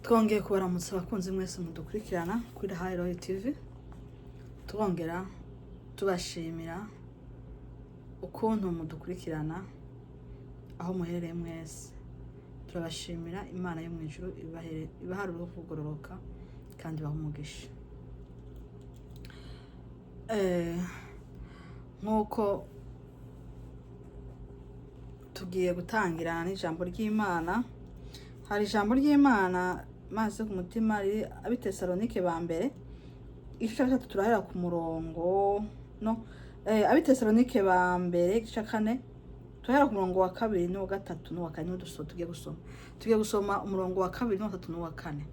Twongeye kubaramutsa abakunzi mwese mudukurikirana kuri High Royal TV, twongera tubashimira ukuntu mudukurikirana aho muherereye mwese. Turabashimira, Imana yo mu ijuru ibaharure kugororoka kandi ibahe umugisha. Nk'uko tugiye gutangira n'ijambo ry'Imana, hari ijambo ry'Imana maze ku mutima riri Abitesalonike ba mbere igice cya gatatu, turahera ku murongo no Abitesalonike ba mbere igice cya kane, turahera ku murongo wa kabiri n'uwa gatatu n'uwa kane. Niwo tugiye gusoma. Tugiye gusoma umurongo wa kabiri n'uwa gatatu n'uwa kane.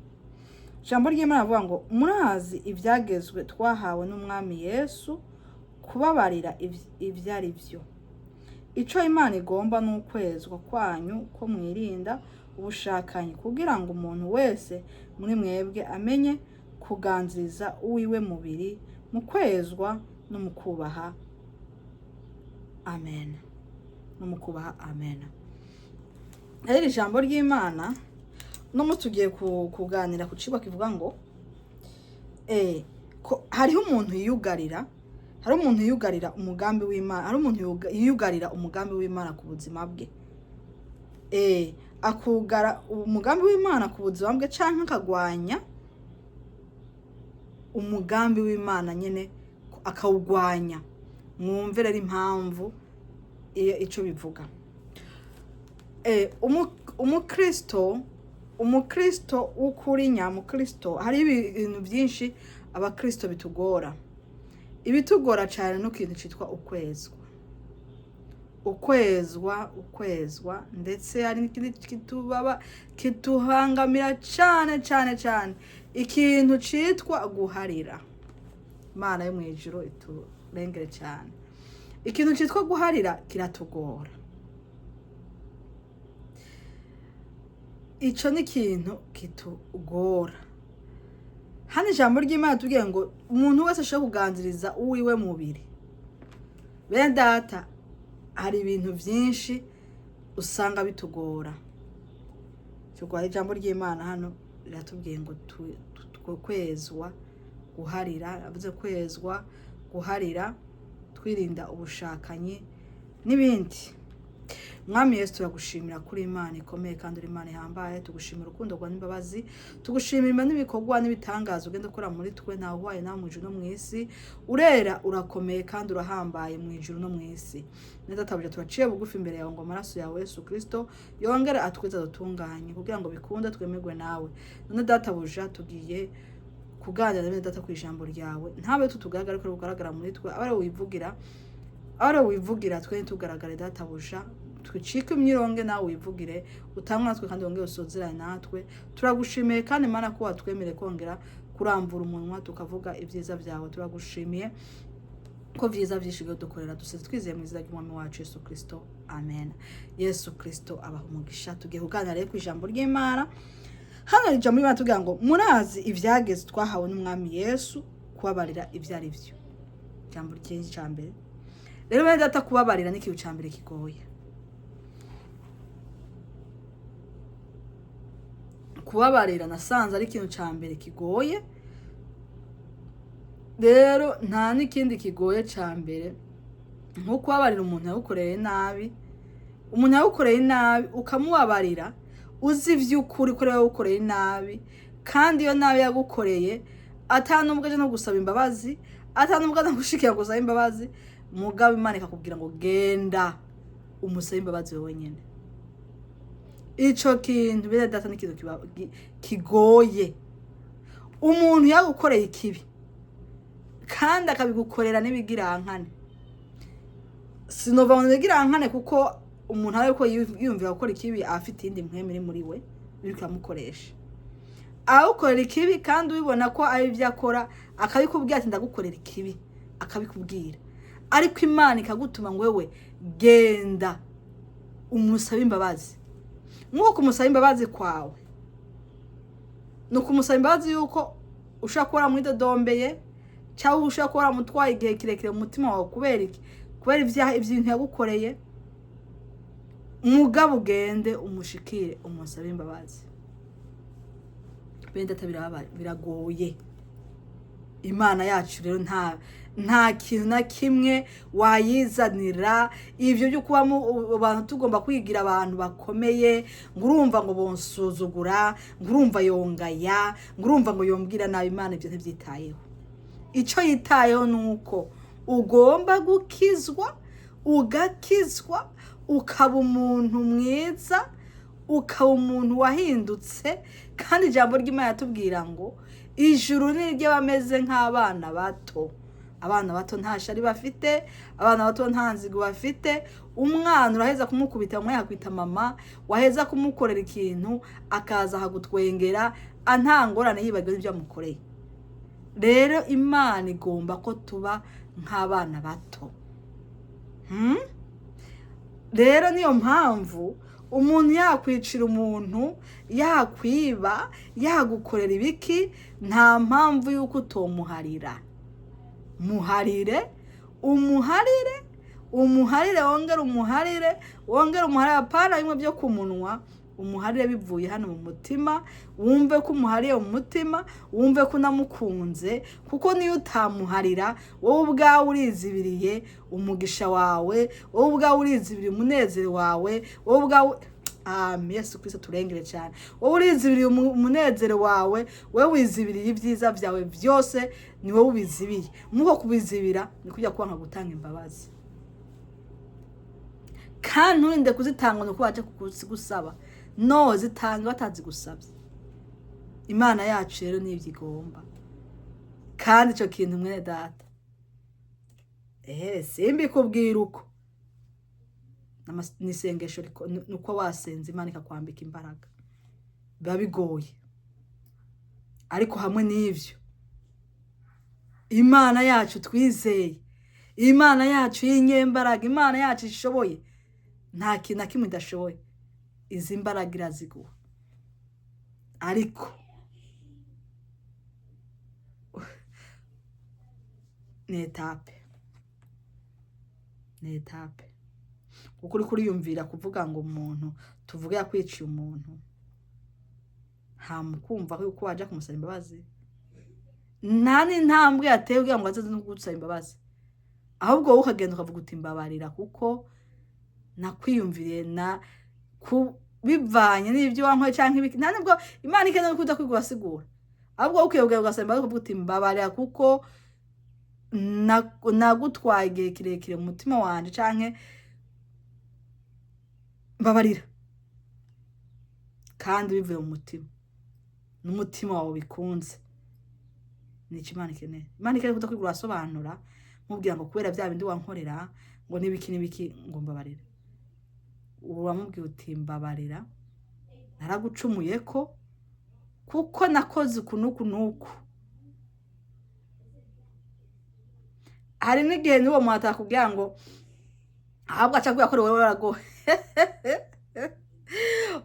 Ijambo ry'Imana rivuga ngo: "Murazi ibyagezwe twahawe n'Umwami Yesu kubabarira ibyo ari byo. Ico Imana igomba ni ukwezwa kwanyu, ko mwirinda ubushakanyi, kugira ngo umuntu wese muri mwebwe amenye kuganziriza uwiwe mubiri mu kwezwa no mu kubaha. Amen." No mu kubaha, amen. Rero ijambo ry'Imana no munsi tugiye kuganira ku cigwa kivuga ngo ko hariho umuntu yiyugarira, hari umuntu yiyugarira umugambi w'Imana, hari umuntu yiyugarira umugambi w'Imana ku buzima bwe, akugara umugambi w'Imana ku buzima bwe, canke akagwanya umugambi w'Imana nyene, akawugwanya. Mwumve rero impamvu iyo ico bivuga. Umukristo w'ukuri, nyamukristo, hari ibintu byinshi abakristo bitugora. Ibitugora cyane no kintu citwa ukwezwa, ukwezwa, ukwezwa. Ndetse hari n'ikindi kitubaba kituhangamira cyane cyane cyane, ikintu citwa guharira. Imana yo mu ijuru iturengere cyane. Ikintu citwa guharira kiratugora. Ico ni ikintu kitugora. Hano ijambo ry'Imana tubwiye ngo umuntu wese ashobora kuganziriza uwiwe mubiri. Bene data, hari ibintu byinshi usanga bitugora. Turwaye. Ijambo ry'Imana hano riratubwiye ngo kwezwa, guharira, avuze kwezwa, guharira, twirinda ubushakanyi n'ibindi. Mwami Yesu, turagushimira kuri Imana ikomeye kandi uri Imana ihambaye. Tugushimira urukundo rwawe n'imbabazi, tugushimira n'ibikorwa n'ibitangaza ugenda ukora muri twe. Ntawe uhwaye nawe mu ijuru no mu isi. Urera, urakomeye kandi urahambaye mu ijuru no mu isi. Neza tabuja, turaciye bugufi imbere yawe ngo amaraso yawe Yesu Kristo yongere atwize, adutunganye, kugira ngo bikunde twemerwe nawe. None databuja, tugiye kuganira na bene data ku ijambo ryawe. Ntabe tutugaragara, ariko kugaragara muri twe, abe ari wivugira, abe ari wivugira, twe ntitugaragare. Databuja, twicike imyironge, nawe wivugire, utamwe natwe kandi wongere usozerane natwe. Turagushimiye kandi Mana ko watwemereye kongera kuramvura umunwa tukavuga ibyiza byawe. Turagushimiye ko byiza byinshi dukorera. Dusize twizeye mu izina ry'Umwami wacu Yesu Kristo, amen. Yesu Kristo abaha umugisha. Tugiye kuganira rero ku ijambo ry'Imana. Hano ijambo ry'Imana tugira ngo: "Murazi ibyageze twahawe n'Umwami Yesu kubabarira ibyo ari byo." Ijambo ry'inshi cya mbere rero, bene data, kubabarira ni ikintu cya mbere kigoye. Kubabarira nasanze ari ikintu cya mbere kigoye. Rero nta n'ikindi kigoye cya mbere nko kubabarira umuntu yagukoreye nabi. Umuntu yagukoreye nabi ukamubabarira, uzi iby'ukuri ko yagukoreye nabi, kandi iyo nabi yagukoreye atanubwo aje no gusaba imbabazi, atanubwo anagushikira gusaba imbabazi, mugabo Imana ikakubwira ngo genda umusabe imbabazi wowe nyine. Ico kintu, bene data, ni ikintu kigoye. Umuntu yagukoreye ikibi kandi akabigukorera n'ibigirankane, sinova ngo n'ibigirankane, kuko umuntu ariko yiyumvira gukora ikibi afite iyindi mpwemu iri muri we biriko iramukoresha. Awukorera ikibi kandi ubibona ko ari ibyo akora, akabikubwira ati ndagukorera ikibi, akabikubwira, ariko Imana ikagutuma ngo wewe genda umusabe imbabazi. Nk'uko kumusaba imbabazi kwawe ni ukumusaba imbabazi yuko ushobora kuba waramwidodombeye, cyangwa ushobora kuba waramutwaye igihe kirekire mu mutima wawe. Kubera iki? Kubera ibyaha, ibintu yagukoreye. Mugabo ugende umushikire, umusabe imbabazi. Bene data, biragoye. Imana yacu rero nta kintu na kimwe wayizanira. Ibyo byo kuba abantu tugomba kwigira abantu bakomeye, ngo urumva ngo bonsuzugura, ngo urumva yongaya, ngo urumva ngo yombwira nabi, Imana ibyo ntibyitayeho. Icyo yitayeho ni uko ugomba gukizwa, ugakizwa, ukaba umuntu mwiza, ukaba umuntu wahindutse. Kandi ijambo ry'Imana yatubwira ngo ijuru ni iry'abameze nk'abana bato. Abana bato nta shari bafite, abana bato nta nzigo bafite. Umwana uraheza kumukubita, umwe yakwita mama, waheza kumukorera ikintu akaza akagutwengera nta ngorane, yibagiwe n'ibyo wamukoreye. Rero Imana igomba ko tuba nk'abana bato. Rero niyo mpamvu umuntu yakwicira umuntu, yakwiba, yagukorera ibiki, nta mpamvu y'uko utomuharira. Muharire, umuharire, umuharire, wongere umuharire, wongere umuharire. Apana bimwe byo ku munwa, umuharire bivuye hano mu mutima. Wumve ko umuhariye mu mutima, wumve ko unamukunze, kuko niyo utamuharira, wowe ubwawe urizibiriye umugisha wawe, wowe ubwawe urizibiriye umunezero wawe, wowe ubwawe. Yesu Kristo turengere cyane. Wowe urizibiriye umunezero wawe, wowe wizibiriye ibyiza byawe byose, ni wowe ubizibiye. Muko kubizibira ni kujya kwanga gutanga imbabazi, kandi nturinde kuzitanga nuko baje kuzigusaba. No zitanga batazigusabye. Imana yacu rero nibyo igomba. Kandi icyo kintu, mwene data, simbikubwira uko ni isengesho, ni uko wasenze Imana ikakwambika imbaraga, biba bigoye. Ariko hamwe n'ibyo, Imana yacu twizeye, Imana yacu y'inyembaraga, Imana yacu ishoboye, nta kintu na kimwe idashoboye. Izi mbaraga iraziguha, ariko ni étape, ni étape, kuko uri kuriyumvira kuvuga ngo umuntu tuvuge yakwiciye umuntu, nta mukumva yuko wajya kumusaba imbabazi, nta n'intambwe yateye kugira ngo aze no kugusaba imbabazi. Ahubwo wowe ukagenda ukavuga uti: "Mbabarira kuko nakwiyumviriye na ku bivanye n'ibyo wankoye cyangwa ibiki." Nta nubwo Imana ikeneye ko uza kwiga urasigura, ahubwo wowe ukwiye kugenda ugasaba imbabazi, ukavuga uti: "Mbabarira kuko nagutwaye igihe kirekire mu mutima wanje," canke "mbabarira," kandi bivuye mu mutima, n'umutima wawe bikunze. Nicyo Imana ikeneye. Imana ikeneye kuza kwiga urasobanura, mubwira ngo kubera bya bindi wankorera, ngo n'ibiki n'ibiki, ngo mbabarira. Uramubwira uti: "Mbabarira, naragucumuye ko kuko nakoze uku n'uku n'uku." Hari n'igihe n'uwo muntu atakubwira ngo, ahubwo aca akubwira ko ari wowe waragowe,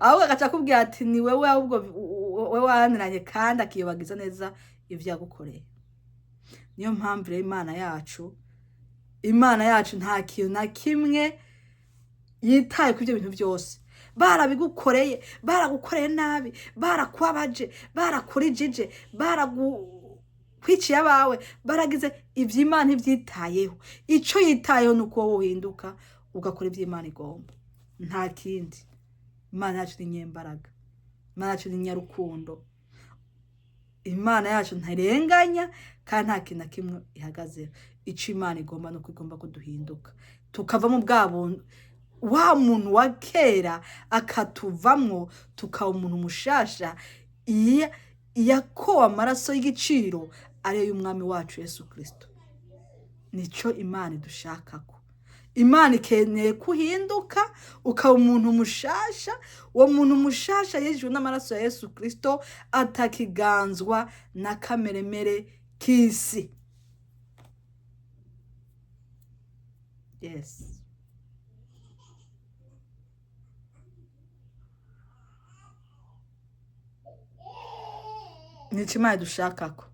ahubwo agaca akubwira ati: "Ni wewe, ahubwo wowe wananiranye," kandi akiyobagiza neza ibyo yagukoreye. Niyo mpamvu rero Imana yacu nta kintu na kimwe yitaye ku ibyo bintu byose barabigukoreye, baragukoreye nabi, barakubabaje, barakurijije, baragukwiciye abawe, baragize ibyo, Imana ntibyitayeho. Icyo yitayeho ni uko wowe uhinduka ugakora ibyo Imana igomba, nta kindi. Imana yacu ni nyembaraga, Imana yacu ni nyarukundo, Imana yacu ntarenganya, kandi nta kintu na kimwe ihagazeho. Icyo Imana igomba ni uko igomba kuduhinduka, tukava mu bwa buntu, wa muntu wa kera akatuvamwo, tukaba umuntu mushasha yakowe amaraso y'igiciro, ariyo y'umwami wacu Yesu Kirisito. Nicyo Imana idushakako. Imana ikeneye ko uhinduka ukaba umuntu mushasha, uwo muntu mushasha yejejwe n'amaraso ya Yesu Kirisito, atakiganzwa na kameremere k'isi. Yes, nicyo Imana idushakako.